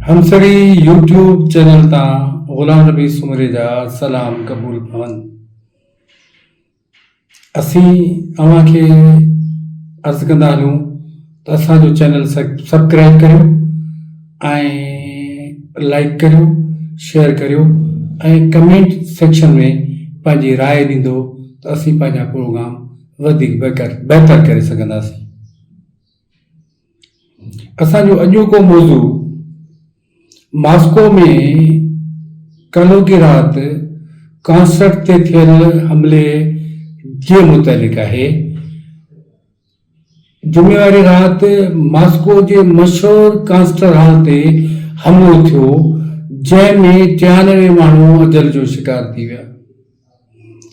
همسري YouTube channel تان غلام نبي سومري جا سلام قبول پون. اسين اوهان کي عرض ڪندا هلون ته اسان جو چينل سبڪرائب ڪريو ۽ لائڪ ڪريو شيئر ڪريو ۽ ڪمينٽ سيڪشن ۾ پنهنجي راء ڏيندو ته اسين پنهنجا پروگرام وڌيڪ بهتر ڪري سگهنداسين. اسان جو اڄوڪو موضوع ماسڪو ۾ ڪالهوڪي رات ڪانسرٽ تي ٿيل حملي جي متعلق آهي. جمعي واري رات ماسڪو جي مشهور ڪانسٽر هال تي حملو ٿيو، جنهن ۾ 93 ماڻهو اجل جو شڪار ٿي ويا،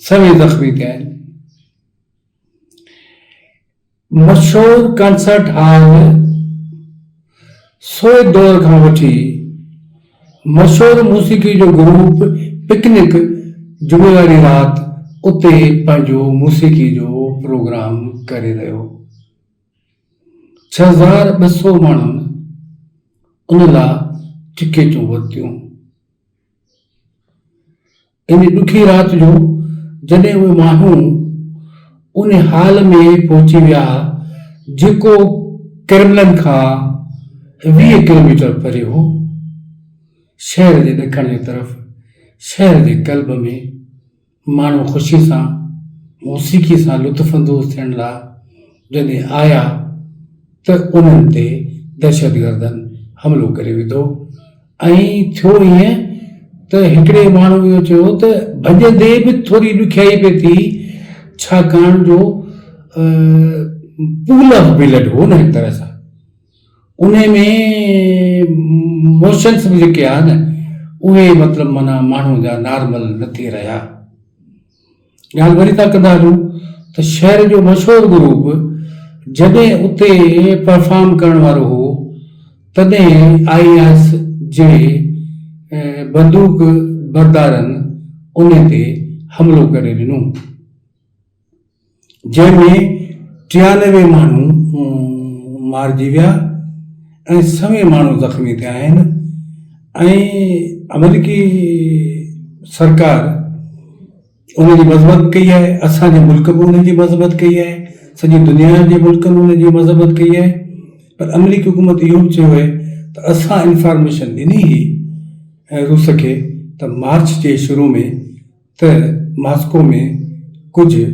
سوين زخمي ٿيا آهن. مشهور ڪنسرٽ هال سوويت دور کان وٺي مشهور موسيقي جو گروپ پڪنڪ جمعي واري رات اتي پنهنجو موسيقي جو پروگرام ڪري رهيو هو. 6200 ماڻهن ان لا ٽڪيٽون ورتيون. ان ڏکي رات جو جڏهن اهي ماڻهو ان حال ۾ پهچي ويا جيڪو ڪرملن کان 20 ڪلوميٽر پري هو، شهر جي ڏکڻ جي طرف شهر جي قلب ۾ ماڻهو خوشي سان موسيقي سان لطف اندوز ٿيڻ لاء جڏهن آيا ته انهن تي دهشتگردن حملو ڪري وڌو ۽ ٿيو ائين ته هڪڙي ماڻهو اهو چيو ته ڀڄندي به ٿوري ڏکيائي پئي ٿي ڇاڪاڻ جو پول آف بلڊ هو نه هڪ طرح سان انهي ۾ موشنس به جيڪي آهن اهي مطلب معنيٰ ماڻهو جا نارمل نه ٿي رهيا. ڳالهه وري ٿا ڪندا هلون ته شهر جو مشهور گروپ جڏهن اتي پرفارم ڪرڻ وارو هو تڏهن I S جي بندوق بردارن انهي تي حملو ڪري ڏنو جنهن ۾ 93 ماڻهو مارجي ويا ۽ سوين ماڻهو زخمي ٿيا آهن ۽ آمريڪي سرڪار ان جي مذمت ڪئي آهي، اسان جي ملڪ به ان جي مذمت ڪئي آهي، سڄي دنيا جي ملڪن ان جي مذمت ڪئي آهي پر آمريڪي حڪومت اهو به چيو آهي ته اسان انفارميشن ڏني هئي روس کي ته مارچ جي شروع ۾ ته ماسڪو ۾ ڪجهه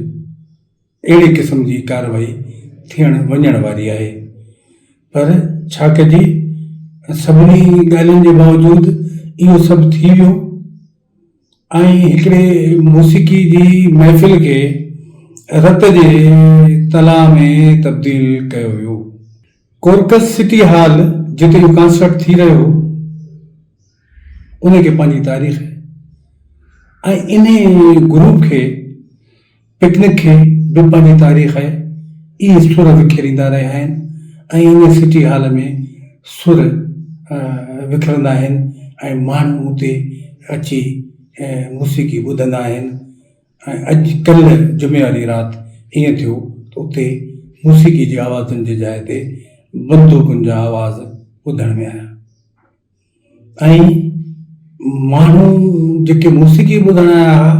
اهڙي قسم جي ڪارروائي ٿيڻ وڃڻ واري آهي پر ڇا ڪجي سڀني ڳالهين جي باوجود اهو سڀ ٿي ويو. ۽ هڪڙي موسيقي جي محفل کي رت جي تلاء ۾ تبديل ڪيو ويو. ڪورڪس سٽي هال جتي اهو ڪانسرٽ ٿي رهيو هو، ان کي پنهنجي تاريخ آهي ۽ انهي گروپ کي پڪنڪ کي به پنهنجي تاريخ آهي. اهي سر وکيريندا رهيا آهن ۽ انهي سٽي هال ۾ سر وکرندا آهن ۽ ماڻهو اتي اچي موسيقي ٻڌندا آهن ۽ اڄ ڪلهه جمعي واري رات ائين ٿيو ته اتي موسيقي جي آوازن جي جاء تي بندوقن جا آواز ٻڌڻ ۾ آيا. ۽ ماڻهو جيڪي موسيقي ٻڌڻ آيا ها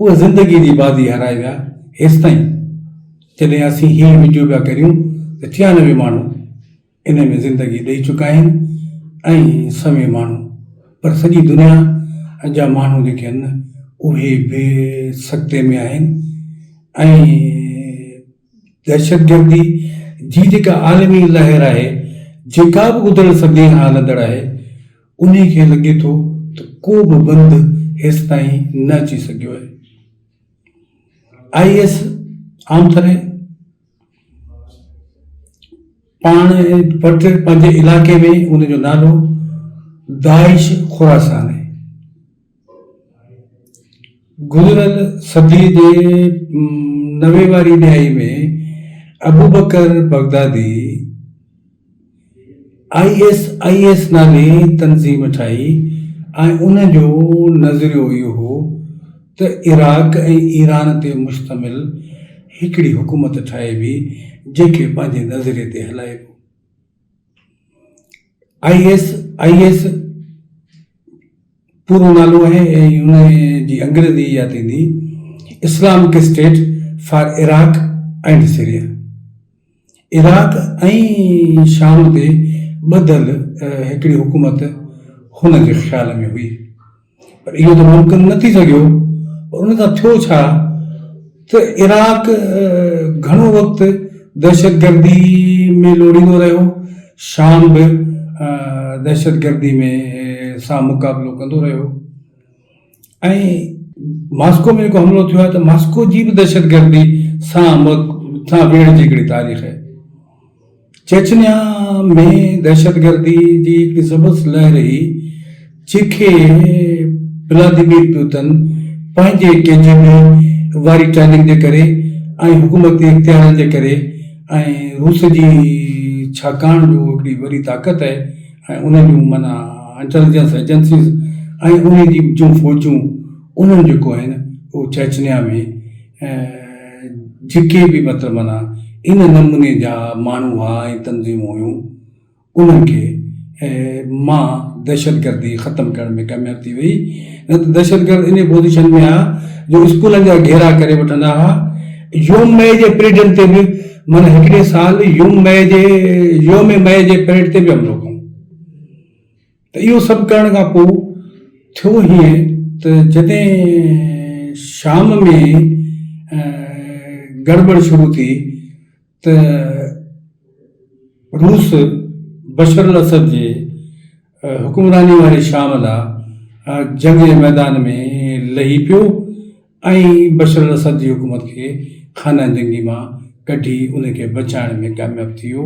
اهي زندگي جي بازي هارائي ويا هيستائين جڏهن اسين هي وڊيو پيا ڪريون ته 93 ماڻهو ان ۾ زندگي ڏئي چڪا آهن ۽ سوين ماڻهو پر سڄي دنيا جا ماڻهو جيڪي آهن اهي به سڪتي ۾ آهن ۽ دهشتگردي جي جيڪا عالمي لهر آهي، جيڪا به گذريل صدين کان هلندڙ آهي، انهي کي لڳي ٿو ته ڪو به بند هيستائين نه اچي سگهيو آهي. I S عام طرح پاڻ وٽ پنهنجي علائقي ۾ ان جو نالو داعش خراسان آهي. گذريل صديء جي 90 واري ڏهائي ۾ Abu Bakr Baghdadi I S I S نالي تنظيم ٺاهي ۽ ان جو نظريو اهو هو ته عراق ۽ ايران تي مشتمل هڪڙي حڪومت ٺاهبي جنهن کي پنهنجي نظريي تي هلائبو. I S I S پورو نالو آهي ۽ ان جي انگريزي اها ٿيندي Islamic State for Iraq and Syria. Iraq ۽ شام تي ٻڌل هڪڙي حڪومت هن جي خيال ۾ هئي. پر اهو ته ممڪن نه ٿي سگهيو. پر ان سان ٿيو ڇا ته عراق گهڻو وقت دهشتگردي ۾ لوڙهيندو رهيو، شام به دهشتگردي ۾ سان مقابلو ڪندو رهيو ۽ ماسڪو ۾ جيڪو حملو ٿيو آهي ته ماسڪو جي به دهشتگردي سان سان ويڙهه جي هڪڙي تاريخ آهي. چيچنيا ۾ دهشتگردي جي هڪڙي زبردست لهر هئي، جنهن کي ولاديمير پيوتن پنهنجي ڪي جي بي واري ٽريننگ جي ڪري ۽ حڪومتي اختيارن جي ڪري ۽ روس جي ڇاڪاڻ جو هڪڙي وڏي طاقت آهي ۽ انهن جون معنيٰ انٽيليجنس ايجنسيز ۽ انهن جي جون فوجون انهن جيڪو آهن اهو چيچنيا ۾ جيڪي به مطلب معنيٰ ان نموني جا ماڻهو هئا ۽ تنظيمون هيون انهن کي مان دهشتگردي ختم ڪرڻ ۾ ڪامياب ٿي وئي نه ته دهشتگرد انهي پوزيشن ۾ هئا جو اسڪولن جا گهيرا ڪري وٺندا هئا يوم مئي جي پريڊن تي به معنيٰ هڪڙي سال يوم مئي جي يوم مئي جي پريڊ تي به حملو ڪيو ته اهو سڀ ڪرڻ کان پوء ٿيو هيئن ته جڏهن شام ۾ گڙٻڙ شروع ٿي ته روس بشر الاسد جي حڪمراني واري شام لا جنگ جي ميدان ۾ لهي پيو ۽ بشر الاسد جي حڪومت کي خانه جنگي مان ڪڍي ان کي بچائڻ ۾ ڪامياب ٿي ويو.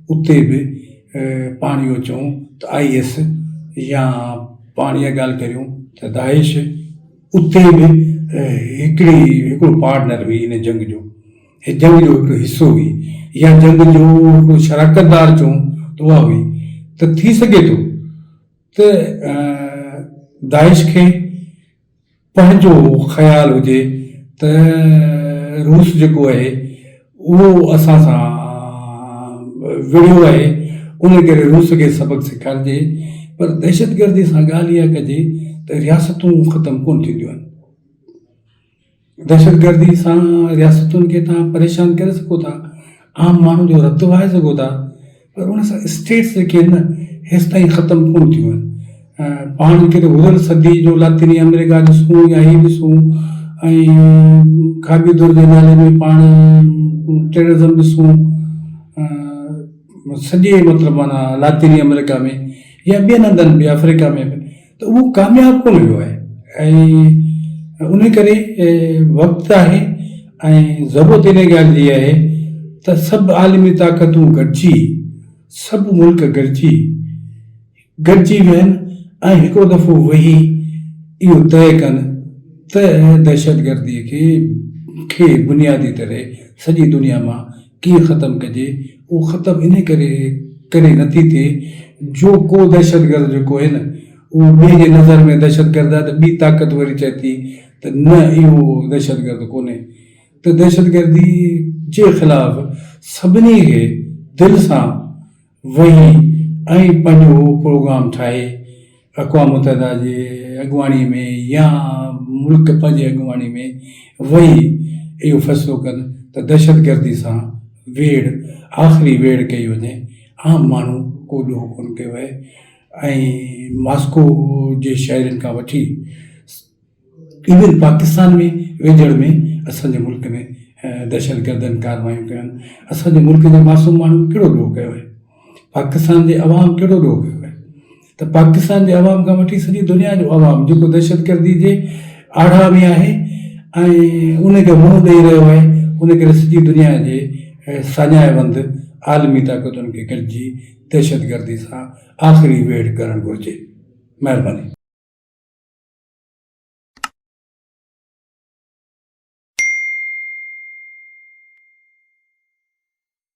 اتي به پاڻ اهو چئون ته I S يا پاڻ اها ڳالهه ڪريون ته داعش اتي به هڪڙي هڪڙو پارٽنر هئي ان جنگ جو هي جنگ جو هڪڙو حصو هئي يا جنگ جو هڪڙو شراڪت دار چئون ته اها هئي ته ٿي سگهي ٿو ته داعش کي پنهنجو خيال هجي ته روس جيڪو آهي اهو اسان سان وڙهيو آهي ان ڪري روس کي سبق سيکارجي پر دهشتگردي سان ڳالهه اها ڪجي ته رياستون ختم ڪونه ٿينديون آهن. دهشتگردي سان رياستن کي توهان پريشان ڪري سگهو ٿا، عام ماڻهن جو رت وهائي سگهو ٿا پر ان سان اسٽيٽس جيڪي آهن نه هيستائين ختم ڪونه ٿيون آهن. پاڻ ڪٿي گذريل صدي جو لاطيني آمريڪا ڏسون يا هي ڏسون ۽ کاٻي ڌر جي نالي ۾ پاڻ ٽيررزم ڏسون سڄي مطلب معنيٰ لاطيني آمريڪا ۾ يا ٻين هنڌن به آفريڪا ۾ به ته اهو ڪامياب ڪونه ويو آهي ۽ ان ڪري وقت آهي ۽ ضرورت ان ڳالهه جي آهي ته سڀ عالمي طاقتون گڏجي سڀ ملڪ گڏجي گڏجي ويهن ۽ هڪڙو دفعو ويهي اهو طئي ڪن ته دهشتگردي کي کي بنيادي طرح سڄي دنيا مان ڪيئن ختم ڪجي، اهو ختم انهي ڪري ڪري نه ٿي ٿئي جو ڪو دهشتگرد جيڪو آهي نه اهو ٻئي جي نظر ۾ دهشتگرد آهي ته ٻي طاقت وري چئي ٿي ته نه اهو دهشتگرد ڪونهي ته دهشتگردي جي خلاف سڀني کي دل سان ويهي ۽ پنهنجو پروگرام ٺاهي اقوام متحده جي اڳواڻي ۾ يا ملڪ پنهنجي اڳواڻي ۾ ويهي اهو فيصلو ڪن ته دهشتگردي سان ويڙهه آخري ويڙهه ڪئي وڃي عام ماڻهو ڪو ڏوهه ڪونه ڪيو آهي ۽ ماسڪو جي شهرين کان وٺي ايون پاڪستان ۾ ويجهڙ ۾ اسان جي ملڪ ۾ دهشتگردن ڪارروايون ڪيون آهن اسان جي ملڪ جي معصوم ماڻهن ڪهڙو ڏوهه ڪيو آهي پاڪستان جي عوام ڪهڙو ڏوهه ڪيو آهي ته پاڪستان جي عوام کان وٺي سڄي دنيا جو عوام جيڪو دهشتگردي جي آڙاهه ۾ آهي ۽ ان کي منهن ڏئي رهيو آهي ان ڪري سڄي دنيا جي ساڃاهه وند عالمي طاقتن کي گڏجي دهشتگردي سان آخري ويڙهه ڪرڻ گهرجي مهرباني.